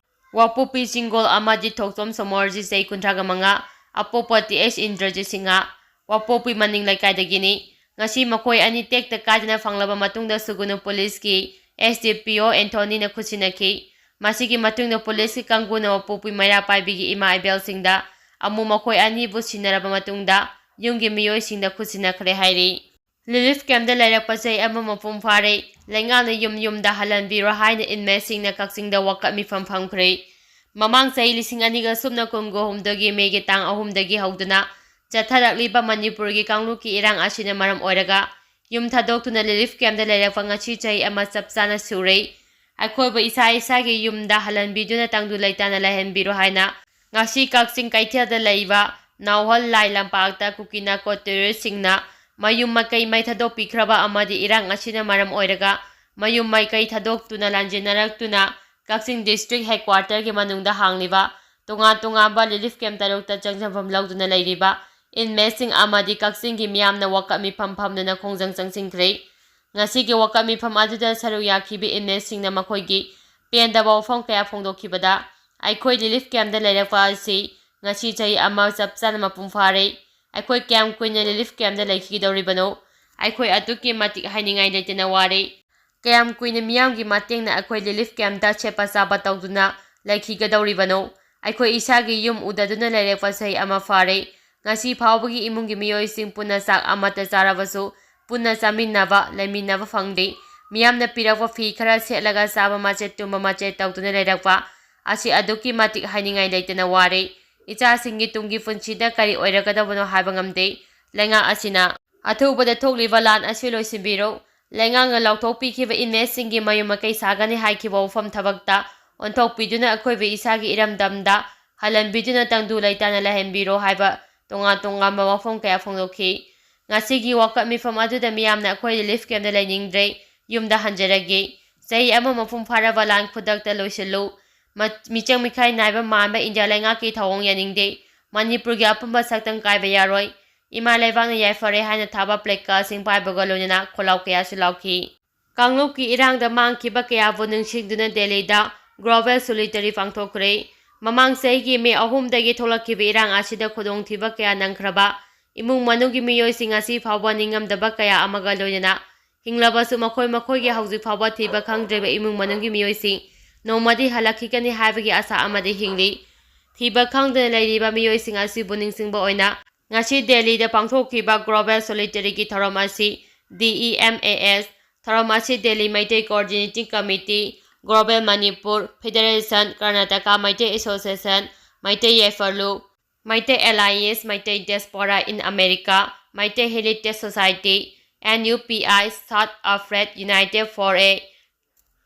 ꯋꯥꯡꯄꯣꯛꯄꯤ ꯆꯤꯡꯒꯣꯜ ꯑꯃꯗꯤ ꯊꯣꯛꯆꯣꯝ ꯁꯣꯃꯣꯔꯖꯤꯠ, ꯆꯍꯤ ꯀꯨꯟꯊ꯭ꯔꯥꯒ ꯃꯉꯥ, ꯑꯄꯣꯛꯄ ꯇꯤ ꯑꯦꯁ ꯏꯟꯗ꯭ꯔꯖꯤꯠ ꯁꯤꯡꯍ, ꯋꯥꯡꯄꯣꯛꯄꯤ ꯃꯅꯤꯡ ꯂꯩꯀꯥꯏꯗꯒꯤꯅꯤ꯫ ꯉꯁꯤ ꯃꯈꯣꯏ ꯑꯅꯤ ꯇꯦꯛꯇ ꯀꯥꯏꯗꯅ ꯐꯪꯂꯕ ꯃꯇꯨꯡꯗ ꯁꯨꯒꯨꯅꯨ ꯄꯨꯂꯤꯁꯀꯤ ꯑꯦꯁ ꯗꯤ ꯄꯤ ꯑꯣ ꯑꯦꯟꯊꯣꯅꯤꯅ ꯈꯨꯠꯁꯤꯟꯅꯈꯤ꯫ ꯃꯁꯤꯒꯤ ꯃꯇꯨꯡꯗ ꯄꯨꯂꯤꯁꯀꯤ ꯀꯥꯡꯕꯨꯅ ꯋꯥꯡꯄꯣꯛꯄꯤ ꯃꯩꯔꯥ ꯄꯥꯏꯕꯤꯒꯤ ꯏꯃꯥ ꯏꯕꯦꯜꯁꯤꯡꯗ ꯑꯃꯨꯛ ꯃꯈꯣꯏ ꯑꯅꯤꯕꯨ ꯁꯤꯟꯅꯔꯕ ꯃꯇꯨꯡꯗ ꯌꯨꯝꯒꯤ ꯃꯤꯑꯣꯏꯁꯤꯡꯗ ꯈꯨꯠꯁꯤꯟꯅꯈ꯭ꯔꯦ ꯍꯥꯏꯔꯤ꯫ ꯔꯤꯂꯤꯐ ꯀꯦꯝꯞꯇ ꯂꯩꯔꯛꯄ ꯆꯍꯤ ꯑꯃ ꯃꯄꯨꯡ ꯐꯥꯔꯦ꯫ ꯂꯩꯉꯥꯛꯅ ꯌꯨꯝ ꯌꯨꯝꯗ ꯍꯜꯍꯟꯕꯤꯔꯣ ꯍꯥꯏꯅ ꯏꯟꯃꯦꯠꯁꯤꯡꯅ ꯀꯛꯆꯤꯡꯗ ꯋꯥꯀꯠ ꯃꯤꯐꯝ ꯐꯝꯈ꯭ꯔꯦ꯫ ꯃꯃꯥꯡ ꯆꯍꯤ ꯂꯤꯁꯤꯡ ꯑꯅꯤꯒ ꯁꯨꯞꯅ ꯀꯨꯟꯒ ꯍꯨꯝꯗꯣꯏꯒꯤ ꯃꯦꯒꯤ ꯇꯥꯡ ꯑꯍꯨꯝꯗꯒꯤ ꯍꯧꯗꯨꯅ ꯆꯠꯊꯔꯛꯂꯤꯕ ꯃꯅꯤꯄꯨꯔꯒꯤ ꯀꯥꯡꯂꯨꯞꯀꯤ ꯏꯔꯥꯡ ꯑꯁꯤꯅ ꯃꯔꯝ ꯑꯣꯏꯔꯒ ꯌꯨꯝ ꯊꯥꯗꯣꯛꯇꯨꯅ relief camp ꯇ ꯂꯩꯔꯛꯄ ꯉꯁꯤ ꯆꯍꯤ ꯑꯃ ꯆꯞ ꯆꯥꯅ ꯁꯨꯔꯦ꯫ ꯑꯩꯈꯣꯏꯕꯨ ꯏꯁꯥ ꯏꯁꯥꯒꯤ ꯌꯨꯝꯗ ꯍꯜꯍꯟꯕꯤꯗꯨꯅ ꯇꯪꯗꯨ ꯂꯩꯇꯥꯅ ꯂꯩꯍꯟꯕꯤꯔꯣ ꯍꯥꯏꯅ ꯉꯁꯤ ꯀꯛꯆꯤꯡ ꯀꯩꯊꯦꯜꯗ ꯂꯩꯕ ꯅꯥꯎꯍꯣꯜ ꯂꯥꯏ ꯂꯝꯄꯥꯛꯇ ꯀꯨꯀꯤ ꯅꯥꯀꯣ terrorist ꯁꯤꯡꯅ ꯃꯌꯨꯝ ꯃꯀꯩ ꯃꯩ ꯊꯥꯗꯣꯛꯄꯤꯈ꯭ꯔꯕ ꯑꯃꯗꯤ ꯏꯔꯥꯡ ꯑꯁꯤꯅ ꯃꯔꯝ ꯑꯣꯏꯔꯒ ꯃꯌꯨꯝ ꯃꯀꯩ ꯊꯥꯗꯣꯛꯇꯨꯅ ꯂꯥꯟꯖꯦꯟꯅꯔꯛꯇꯨꯅ ꯀꯛꯆꯤꯡ district headquarter ꯒꯤ ꯃꯅꯨꯡꯗ ꯍꯥꯡꯂꯤꯕ ꯇꯣꯉꯥꯟ ꯇꯣꯉꯥꯟꯕ relief camp ꯇꯔꯨꯛꯇ ꯆꯪꯖꯐꯝ ꯂꯧꯗꯨꯅ ꯂꯩꯔꯤꯕ inmate ꯁꯤꯡ ꯑꯃꯗꯤ ꯀꯛꯆꯤꯡꯒꯤ ꯃꯤꯌꯥꯝꯅ ꯋꯥꯀꯠ ꯃꯤꯐꯝ ꯐꯝꯗꯨꯅ ꯈꯣꯡꯖꯪ ꯆꯪꯁꯤꯟꯈ꯭ꯔꯦ꯫ ꯉꯁꯤꯒꯤ ꯋꯥꯀꯠ ꯃꯤꯐꯝ ꯑꯗꯨꯗ ꯁꯔꯨꯛ ꯌꯥꯈꯤꯕ inmate ꯁꯤꯡꯅ ꯃꯈꯣꯏꯒꯤ ꯄꯦꯟꯗꯕ ꯋꯥꯐꯝ ꯀꯌꯥ ꯐꯣꯡꯗꯣꯛꯈꯤꯕꯗ, ꯑꯩꯈꯣꯏ relief camp ꯇ ꯂꯩꯔꯛꯄ ꯑꯁꯤ ꯉꯁꯤ ꯆꯍꯤ ꯑꯃ ꯆꯞ ꯆꯥꯅ ꯃꯄꯨꯡ ꯐꯥꯔꯦ꯫ ꯑꯩꯈꯣꯏ ꯀꯌꯥꯝ ꯀꯨꯏꯅ relief camp ꯇ ꯂꯩꯈꯤꯒꯗꯧꯔꯤꯕꯅꯣ? ꯑꯩꯈꯣꯏ ꯑꯗꯨꯛꯀꯤ ꯃꯇꯤꯛ ꯍꯥꯏꯅꯤꯡꯉꯥꯏ ꯂꯩꯇꯅ ꯋꯥꯔꯦ꯫ ꯀꯌꯥꯝ ꯀꯨꯏꯅ ꯃꯤꯌꯥꯝꯒꯤ ꯃꯇꯦꯡꯅ ꯑꯩꯈꯣꯏ relief camp ꯇ ꯁꯦꯠꯄ ꯆꯥꯕ ꯇꯧꯗꯨꯅ ꯂꯩꯈꯤꯒꯗꯧꯔꯤꯕꯅꯣ? ꯑꯩꯈꯣꯏ ꯏꯁꯥꯒꯤ ꯌꯨꯝ ꯎꯗꯗꯨꯅ ꯂꯩꯔꯛꯄ ꯆꯍꯤ ꯑꯃ ꯐꯥꯔꯦ꯫ ꯉꯁꯤ ꯐꯥꯎꯕꯒꯤ ꯏꯃꯨꯡꯒꯤ ꯃꯤꯑꯣꯏꯁꯤꯡ ꯄꯨꯟꯅ ꯆꯥꯛ ꯑꯃꯠꯇ ꯆꯥꯔꯕꯁꯨ ꯄꯨꯟꯅ ꯆꯥꯃꯤꯟꯅꯕ, ꯂꯩꯃꯤꯟꯅꯕ ꯐꯪꯗꯦ꯫ ꯃꯤꯌꯥꯝꯅ ꯄꯤꯔꯛꯄ ꯐꯤ ꯈꯔ ꯁꯦꯠꯂꯒ ꯆꯥꯕ ꯃꯆꯦꯠ ꯇꯨꯝꯕ ꯃꯆꯦꯠ ꯇꯧꯗꯨꯅ ꯂꯩꯔꯛꯄ ꯑꯁꯤ ꯑꯗꯨꯛꯀꯤ ꯃꯇꯤꯛ ꯍꯥꯏꯅꯤꯡꯉꯥꯏ ꯂꯩꯇꯅ ꯋꯥꯔꯦ꯫ ꯏꯆꯥꯁꯤꯡꯒꯤ ꯇꯨꯡꯒꯤ ꯄꯨꯟꯁꯤꯗ ꯀꯔꯤ ꯑꯣꯏꯔꯛꯀꯗꯕꯅꯣ ꯍꯥꯏꯕ ꯉꯝꯗꯦ꯫ ꯂꯩꯉꯥꯛ ꯑꯁꯤꯅ ꯑꯊꯨꯕꯗ ꯊꯣꯛꯂꯤꯕ ꯂꯥꯟ ꯑꯁꯤ ꯂꯣꯏꯁꯤꯟꯕꯤꯔꯣ꯫ ꯂꯩꯉꯥꯛꯅ ꯂꯥꯎꯊꯣꯛꯄꯤꯈꯤꯕ inmate ꯁꯤꯡꯒꯤ ꯃꯌꯨꯝ ꯃꯀꯩ ꯁꯥꯒꯅꯤ ꯍꯥꯏꯈꯤꯕ ꯋꯥꯐꯝ ꯊꯕꯛꯇ ꯑꯣꯟꯊꯣꯛꯄꯤꯗꯨꯅ ꯑꯩꯈꯣꯏꯕꯨ ꯏꯁꯥꯒꯤ ꯏꯔꯝꯗꯝꯗ ꯍꯜꯍꯟꯕꯤꯗꯨꯅ ꯇꯪꯗꯨ ꯂꯩꯇꯥꯅ ꯂꯩꯍꯟꯕꯤꯔꯣ ꯍꯥꯏꯕ ꯇꯣꯉꯥꯟ ꯇꯣꯉꯥꯟꯕ ꯋꯥꯐꯝ ꯀꯌꯥ ꯐꯣꯡꯗꯣꯛꯈꯤ꯫ ꯉꯁꯤꯒꯤ ꯋꯥꯀꯠ ꯃꯤꯐꯝ ꯑꯗꯨꯗ ꯃꯤꯌꯥꯝꯅ ꯑꯩꯈꯣꯏ relief camp ꯇ ꯂꯩꯅꯤꯡꯗ꯭ꯔꯦ, ꯌꯨꯝꯗ ꯍꯟꯖꯔꯒꯦ꯫ ꯆꯍꯤ ꯑꯃ ꯃꯄꯨꯡ ꯐꯥꯔꯕ ꯂꯥꯟ ꯈꯨꯗꯛꯇ ꯂꯣꯏꯁꯤꯜꯂꯨ꯫ ꯃ-, ꯃꯤꯆꯪ ꯃꯤꯈꯥꯏ ꯅꯥꯏꯕ ꯃꯥꯟꯕ ꯏꯟꯗꯤꯌꯥ ꯂꯩꯉꯥꯛꯀꯤ ꯊꯧꯑꯣꯡ ꯌꯥꯅꯤꯡꯗꯦ꯫ ꯃꯅꯤꯄꯨꯔꯒꯤ ꯑꯄꯨꯟꯕ ꯁꯛꯇꯝ ꯀꯥꯏꯕ ꯌꯥꯔꯣꯏ꯫ ꯏꯃꯥ ꯂꯩꯕꯥꯛꯅ ꯌꯥꯏꯐꯔꯦ ꯍꯥꯏꯅ ꯊꯥꯕ placard ꯁꯤꯡ ꯄꯥꯏꯕꯒ ꯂꯣꯏꯅꯅ ꯈꯣꯜꯂꯥꯎ ꯀꯌꯥꯁꯨ ꯂꯥꯎꯈꯤ꯫ ꯀꯥꯡꯂꯨꯞꯀꯤ ꯏꯔꯥꯡꯗ ꯃꯥꯡꯈꯤꯕ ꯀꯌꯥꯕꯨ ꯅꯤꯡꯁꯤꯡꯗꯨꯅ ꯗꯦꯜꯂꯤꯗ global solidarity ꯄꯥꯡꯊꯣꯛꯈ꯭ꯔꯦ꯫ ꯃꯃꯥꯡ ꯆꯍꯤꯒꯤ ꯃꯦ ꯑꯍꯨꯝꯗꯒꯤ ꯊꯣꯛꯂꯛꯈꯤꯕ ꯏꯔꯥꯡ ꯑꯁꯤꯗ ꯈꯨꯗꯣꯡꯊꯤꯕ ꯀꯌꯥ ꯅꯪꯈ꯭ꯔꯕ ꯏꯃꯨꯡ ꯃꯅꯨꯡꯒꯤ ꯃꯤꯑꯣꯏꯁꯤꯡ ꯉꯁꯤ ꯐꯥꯎꯕ ꯅꯤꯡꯉꯝꯗꯕ ꯀꯌꯥ ꯑꯃꯒ ꯂꯣꯏꯅꯅ ꯍꯤꯡꯂꯕꯁꯨ ꯃꯈꯣꯏ ꯃꯈꯣꯏꯒꯤ ꯍꯧꯖꯤꯛ ꯐꯥꯎꯕ ꯊꯤꯕ ꯈꯪꯗ꯭ꯔꯤꯕ ꯏꯃꯨꯡ ꯃꯅꯨꯡꯒꯤ ꯃꯤꯑꯣꯏꯁꯤꯡ ꯅꯣꯡꯃꯗꯤ ꯍꯜꯂꯛꯈꯤꯒꯅꯤ ꯍꯥꯏꯕꯒꯤ ꯑꯁꯥ ꯑꯃꯗꯤ ꯍꯤꯡꯂꯤ꯫ ꯊꯤꯕ ꯈꯪꯗꯅ ꯂꯩꯔꯤꯕ ꯃꯤꯑꯣꯏꯁꯤꯡ ꯑꯁꯤꯕꯨ ꯅꯤꯡꯁꯤꯡꯕ ꯑꯣꯏꯅ ꯉꯁꯤ ꯗꯦꯜꯂꯤꯗ ꯄꯥꯡꯊꯣꯛꯈꯤꯕ global solidarity ꯒꯤ ꯊꯧꯔꯝ ꯑꯁꯤ D E M A S, ꯊꯧꯔꯝ ꯑꯁꯤ Delhi Meitei Coordinating Committee, Global Manipur Federation, Karnataka Meitei Association, Meitei Yaipharlu, Meitei Alliance, Meitei Diaspora in America, Meitei Heritage Society, N U P I, South Alfred United for a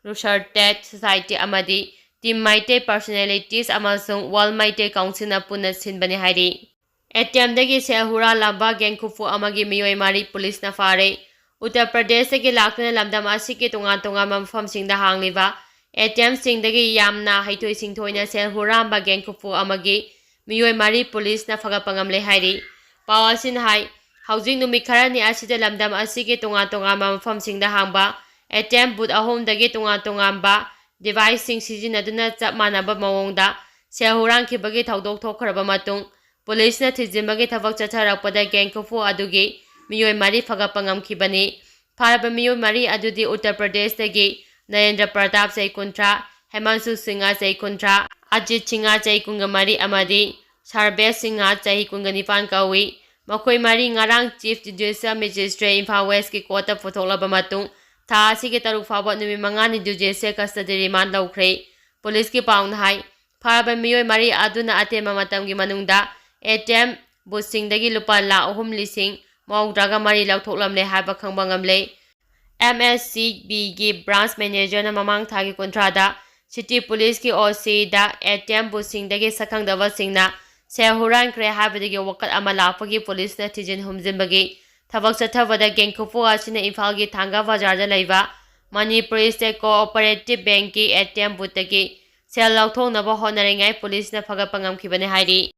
Research Society ꯑꯃꯗꯤ Team Meitei Personalities ꯑꯃꯁꯨꯡ World Meitei Councilꯅ ꯄꯨꯟꯅ ꯁꯤꯟꯕꯅꯤ ꯍꯥꯏꯔꯤ꯫ A T ꯑꯦꯝꯗꯒꯤ ꯁꯦꯜ ꯍꯨꯔꯥꯟꯂꯝꯕ ꯒꯦꯡꯈꯨꯐꯨ ꯑꯃꯒꯤ ꯃꯤꯑꯣꯏ ꯃꯔꯤ ꯄꯨꯂꯤꯁꯅ ꯐꯥꯔꯦ꯫ ꯎꯠꯇꯔ ꯄ꯭ꯔꯗꯦꯁꯇꯒꯤ ꯂꯥꯛꯇꯨꯅ ꯂꯝꯗꯝ ꯑꯁꯤꯒꯤ ꯇꯣꯉꯥꯟ ꯇꯣꯉꯥꯟꯕ ꯃꯐꯝꯁꯤꯡꯗ ꯍꯥꯡꯂꯤꯕ ꯑꯦ ꯇꯤ ꯑꯦꯝꯁꯤꯡꯗꯒꯤ ꯌꯥꯝꯅ ꯍꯩꯊꯣꯏ ꯁꯤꯡꯊꯣꯏꯅ ꯁꯦꯜ ꯍꯨꯔꯥꯟꯕ ꯒꯦꯡꯈꯨꯐꯨ ꯑꯃꯒꯤ ꯃꯤꯑꯣꯏ ꯃꯔꯤ ꯄꯨꯂꯤꯁꯅ ꯐꯒꯠꯄ ꯉꯝꯂꯦ ꯍꯥꯏꯔꯤ꯫ ꯄꯥꯎ ꯑꯁꯤꯅ ꯍꯥꯏ, ꯍꯧꯖꯤꯛ ꯅꯨꯃꯤꯠ ꯈꯔꯅꯤ ꯑꯁꯤꯗ ꯂꯝꯗꯝ ꯑꯁꯤꯒꯤ ꯇꯣꯉꯥꯟ ꯇꯣꯉꯥꯟꯕ ꯃꯐꯝꯁꯤꯡꯗ ꯍꯥꯡꯕ ꯑꯦ ꯇꯤ ꯑꯦꯝ ꯕꯨꯠ ꯑꯍꯨꯝꯗꯒꯤ ꯇꯣꯉꯥꯟ ꯇꯣꯉꯥꯟꯕ ꯗꯤꯚꯥꯏꯁꯁꯤꯡ ꯁꯤꯖꯤꯟꯅꯗꯨꯅ ꯆꯞ ꯃꯥꯟꯅꯕ ꯃꯑꯣꯡꯗ ꯁꯦꯜ ꯍꯨꯔꯥꯟꯈꯤꯕꯒꯤ ꯊꯧꯗꯣꯛ ꯊꯣꯛꯈ꯭ꯔꯕ ꯃꯇꯨꯡ, ꯄꯨꯂꯤꯁꯅ ꯊꯤꯖꯤꯟꯕꯒꯤ ꯊꯕꯛ ꯆꯠꯊꯔꯛꯄꯗ ꯒꯦꯡꯈꯨꯐꯨ ꯑꯗꯨꯒꯤ ꯃꯤꯑꯣꯏ ꯃꯔꯤ ꯐꯒꯠꯄ ꯉꯝꯈꯤꯕꯅꯤ꯫ ꯐꯥꯔꯕ ꯃꯤꯑꯣꯏ ꯃꯔꯤ ꯑꯗꯨꯗꯤ ꯎꯠꯇꯔ ꯄ꯭ꯔꯗꯦꯁꯇꯒꯤ ꯅꯔꯦꯟꯗ꯭ꯔ ꯄ꯭ꯔꯇꯥꯞ, ꯆꯍꯤ ꯀꯨꯟꯊ꯭ꯔꯥ, ꯍꯦꯃꯟꯁꯨ ꯁꯤꯡꯍ, ꯆꯍꯤ ꯀꯨꯟꯊ꯭ꯔꯥ, ꯑꯖꯤꯠ ꯁꯤꯡꯍ, ꯆꯍꯤ ꯀꯨꯟꯒ ꯃꯔꯤ, ꯑꯃꯗꯤ ꯁꯔꯕꯦꯁ ꯁꯤꯡꯍ, ꯆꯍꯤ ꯀꯨꯟꯒ ꯅꯤꯄꯥꯟ ꯀꯧꯏ꯫ ꯃꯈꯣꯏ ꯃꯔꯤ ꯉꯔꯥꯡ Chief Judicial Magistrate ꯏꯝꯐꯥꯜ ꯋꯦꯁꯀꯤ ꯀꯣꯔꯠꯇ ꯄꯨꯊꯣꯛꯂꯕ ꯃꯇꯨꯡ, ꯊꯥ ꯑꯁꯤꯒꯤ ꯇꯔꯨꯛ ꯐꯥꯎꯕ ꯅꯨꯃꯤꯠ ꯃꯉꯥꯅꯤ judicial custody remand ꯂꯧꯈ꯭ꯔꯦ꯫ ꯄꯨꯂꯤꯁꯀꯤ ꯄꯥꯎꯅ ꯍꯥꯏ, ꯐꯥꯔꯕ ꯃꯤꯑꯣꯏ ꯃꯔꯤ ꯑꯗꯨꯅ ꯑꯇꯦꯟꯕ ꯃꯇꯝꯒꯤ ꯃꯅꯨꯡꯗ ꯑꯦ ꯇꯤ ꯑꯦꯝ ꯕꯨꯠꯁꯤꯡꯗꯒꯤ ꯂꯨꯄꯥ ꯂꯥꯈ ꯑꯍꯨꯝ ꯂꯤꯁꯤꯡ ꯃꯧꯗ꯭ꯔꯥꯒ ꯃꯔꯤ ꯂꯧꯊꯣꯛꯂꯝꯂꯦ ꯍꯥꯏꯕ ꯈꯪꯕ ꯉꯝꯂꯦ꯫ ꯑꯦꯝ ꯑꯦꯁ ꯁꯤ ꯕꯤꯒꯤ branch managerꯅ ꯃꯃꯥꯡ ꯊꯥꯒꯤ ꯀꯨꯟꯊ꯭ꯔꯥꯗ city ꯄꯨꯂꯤꯁꯀꯤ ꯑꯣ ꯁꯤꯗ ꯑꯦ ꯇꯤ ꯑꯦꯝ ꯕꯨꯠꯁꯤꯡꯗꯒꯤ ꯁꯛꯈꯪꯗꯕꯁꯤꯡꯅ ꯁꯦꯜ ꯍꯨꯔꯥꯟꯈ꯭ꯔꯦ ꯍꯥꯏꯕꯗꯒꯤ ꯋꯥꯀꯠ ꯑꯃ ꯂꯥꯛꯄꯒꯤ ꯄꯨꯂꯤꯁꯅ ꯊꯤꯖꯤꯟ ꯍꯨꯝꯖꯤꯟꯕꯒꯤ ꯊꯕꯛ ꯆꯠꯊꯕꯗ ꯒꯦꯡꯈꯨꯐꯨ ꯑꯁꯤꯅ ꯏꯝꯐꯥꯜꯒꯤ ꯊꯥꯡꯒ ꯕꯖꯥꯔꯗ ꯂꯩꯕ ꯃꯅꯤꯄꯨꯔꯤ ꯁ꯭ꯇꯦꯠ ꯀꯣꯑꯣꯄꯔꯦꯇꯤꯚ ꯕꯦꯡꯛꯀꯤ ꯑꯦ ꯇꯤ ꯑꯦꯝ ꯕꯨꯠꯇꯒꯤ ꯁꯦꯜ ꯂꯧꯊꯣꯛꯅꯕ ꯍꯣꯠꯅꯔꯤꯉꯩ ꯄꯨꯂꯤꯁꯅ ꯐꯒꯠꯄ ꯉꯝꯈꯤꯕꯅꯤ ꯍꯥꯏꯔꯤ꯫